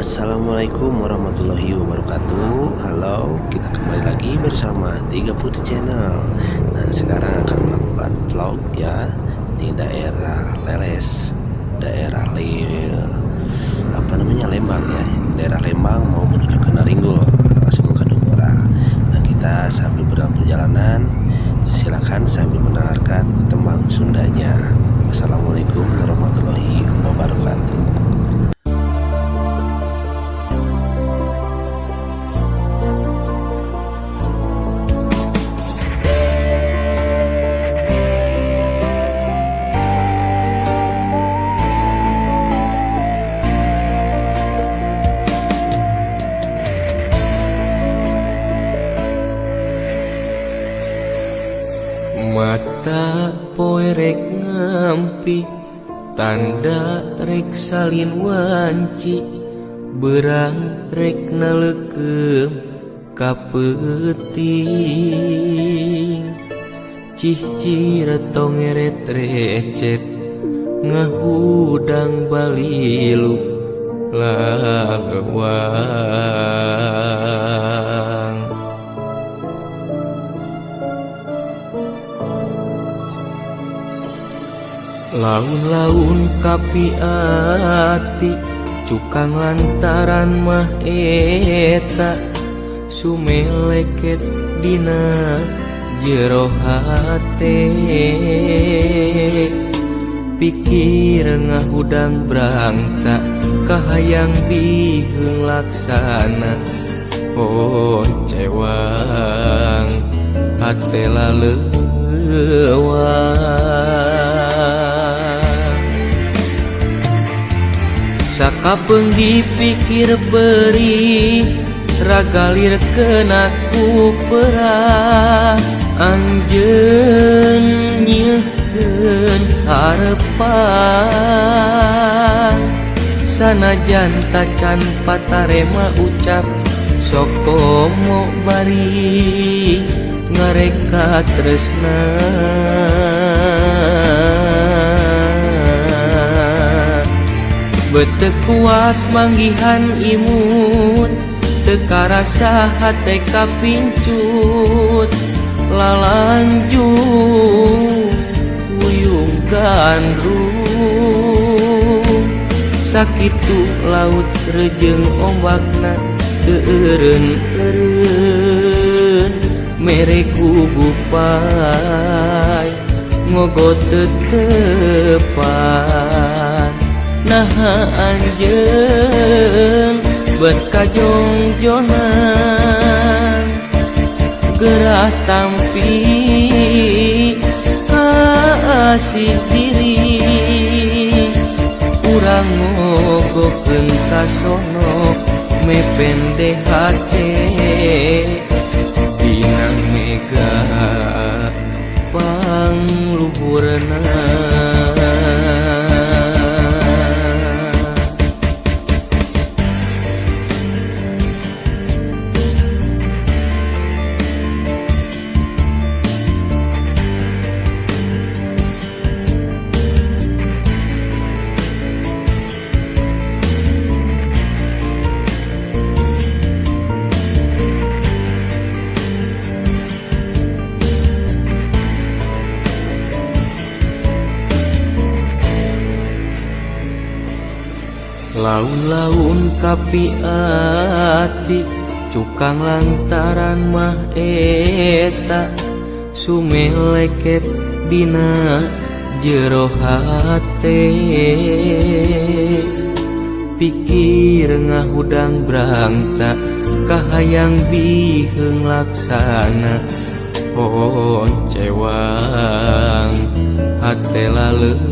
Assalamualaikum warahmatullahi wabarakatuh. Halo, kita kembali lagi bersama Tiga Putih Channel. Nah, sekarang akan melakukan vlog ya di daerah Leles, daerah apa namanya, Lembang ya. Daerah Lembang mau menuju ke Naringgul, langsung ke Kadungora. Nah, kita sambil dalam perjalanan, silakan sambil mendengarkan tembang Sundanya. Assalamualaikum warahmatullahi wabarakatuh. Mata poe rek ngampi, tanda rek salin wanci, beurang rek naleukeum ka peuting. Cihcir tongeret recet, ngahudang balilu laleuwang. Laun-laun kapi ati, cukang lantaran mah eta sumeleket dina jero hate. Pikir ngahudang brangta, kahayang biheung laksana. Oh cewang hate laleuwang. Sakapeung dipikir perih, ragalir kena ku perah. Anjeun nyieun harepan, sanajan tacan patarema ucap, sok komo bari ngareka tresna. Bete kuat manggihan imut, teu karasa hate kapincut. Lalanjung wuyung gandrung, sakitu laut rejeung ombakna teu eureun-eureun. Mere gugupay ngogot tetepan. Naha anjeun bet kajongjonan, gerah tampi kaasih diri. Urang ngogokeun ka sono, mepende hate dina mega pangluhurna. Laun-laun kapi ati, cukang lantaran mah eta sumeleket dina jero hate. Pikir ngahudang brangta, kahayang biheung laksana. Oh cewang hate laleuwang.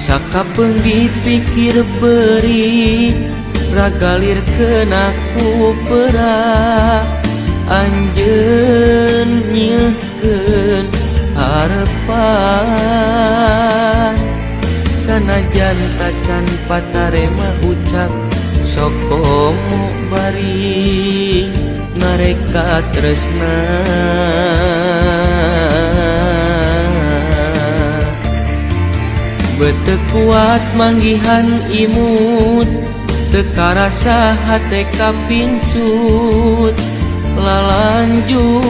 Sakapeung dipikir perih, ragalir kena ku perah. Anjeun nyieun harepan, sanajan tacan patarema ucap, sok komo bari ngareka tresna. Bete kuat manggihan imut, teu karasa hate kapincut, lalanjung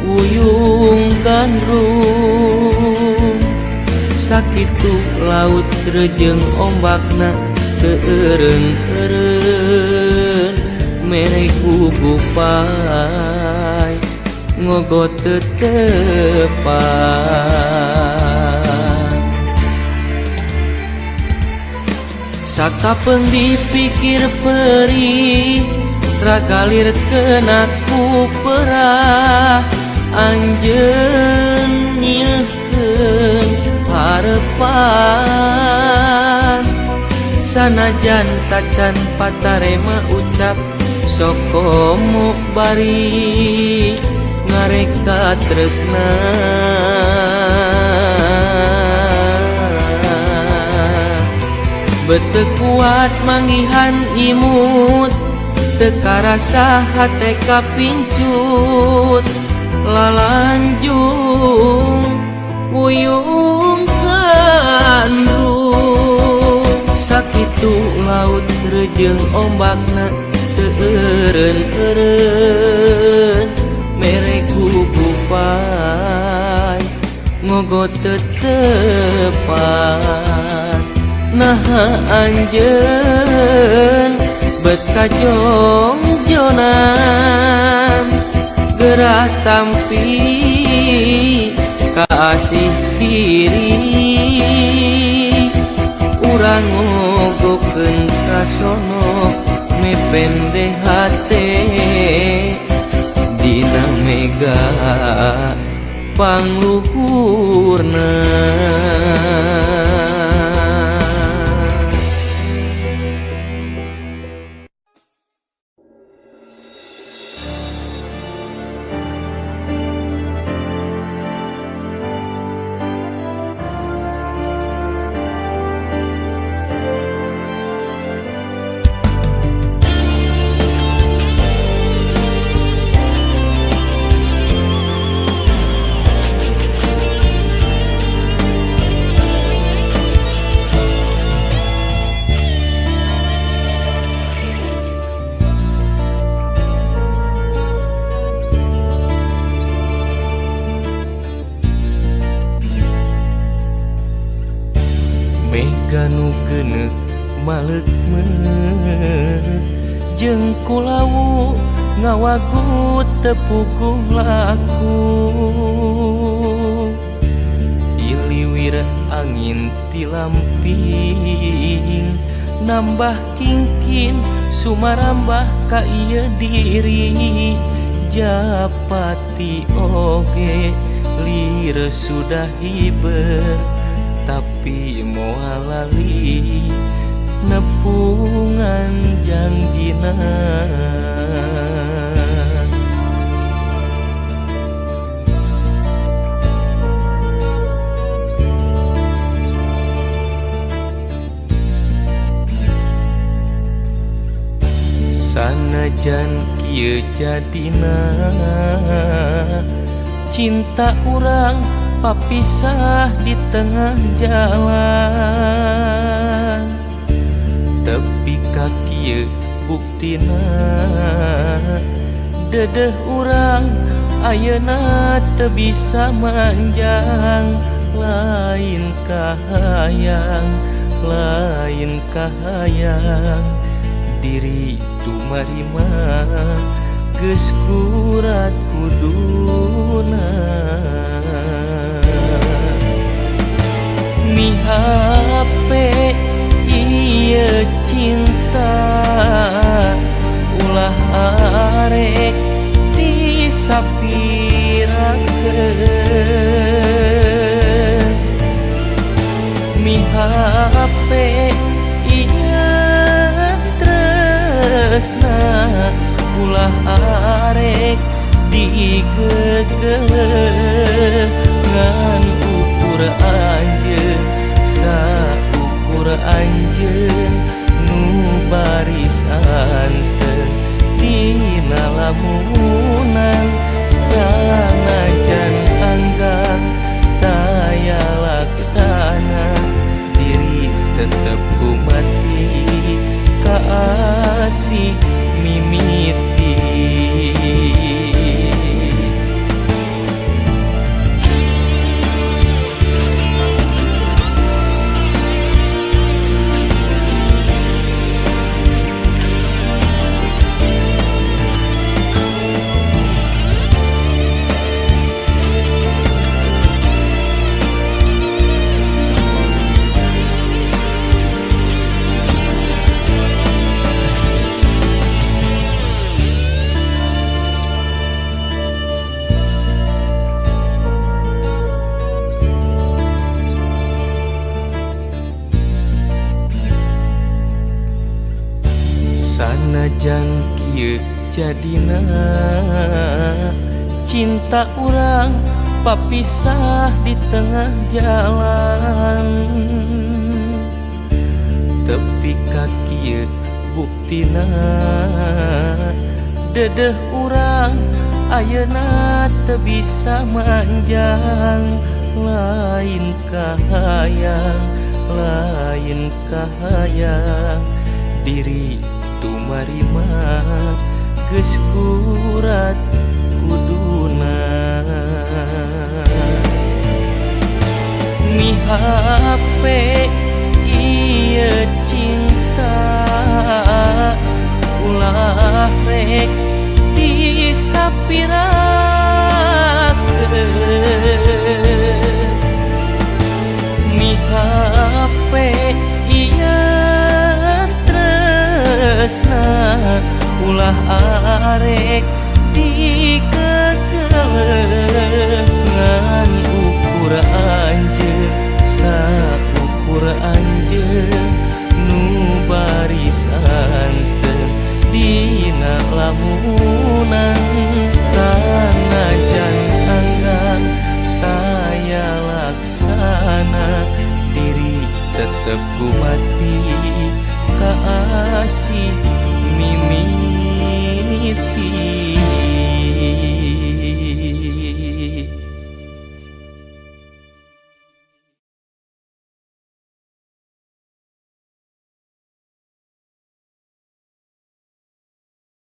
wuyung gandrung. Sakitu laut rejeng ombakna teu eureun-eureun, mere gugupai ngogot tetepan. Sakapeung dipikir perih, ragalir kena ku perah, anjeun nyieun harepan. Sanajan tacan patarema ucap sokomo bari ngareka tresna. Bete kuat manggihan imut, teu karasa hate kapincut, lalanjung wuyung gandrung. Sakitu laut rejeng ombakna teu eureun-eureun, mere gugupai ngogot tetepan. Naha anjeun bet kajongjonan, geura tampi kasih diri, urang ngogokeun kasono mepende hate, dina mega pangluhurna. Mega nu keuneuk maleuk-meuk jeung kulawu ngawagut tepuguh laku, iliwir angin tilamping nambah kingkin sumarambah ka ieu diri, japati oge lir sudah hiber tapi moal lali nepungan jangjina. Sanajan kieu jadina cinta urang papisah di tengah jalan, tepi ka kieu buktina dedeh urang ayeuna teu bisa manjang, lain kahayang lain kahayang diri tumarima geus kurat kuduna. Mihape ieu cinta ulah arek disapirakeun, mihape ieu tresna ulah arek digegeleuh, ngan ukur anjeun saukur anjeun nu baris anten dina lamunan, sanajan anggang taya laksana. Kieu jadina cinta urang papisah di tengah jalan. Tepi ka kieu buktina dedeh urang ayeuna teu bisa manjang. Lain kahayang, lain kahayang, diri tumarima geus kurat kuduna. Mihape ieu cinta ulah rek disapirakeun. Mihape ieu tresna ulah arek dikekeleuh. Ngan ukur anjeun, saukur anjeun nu barisan dina lamunan.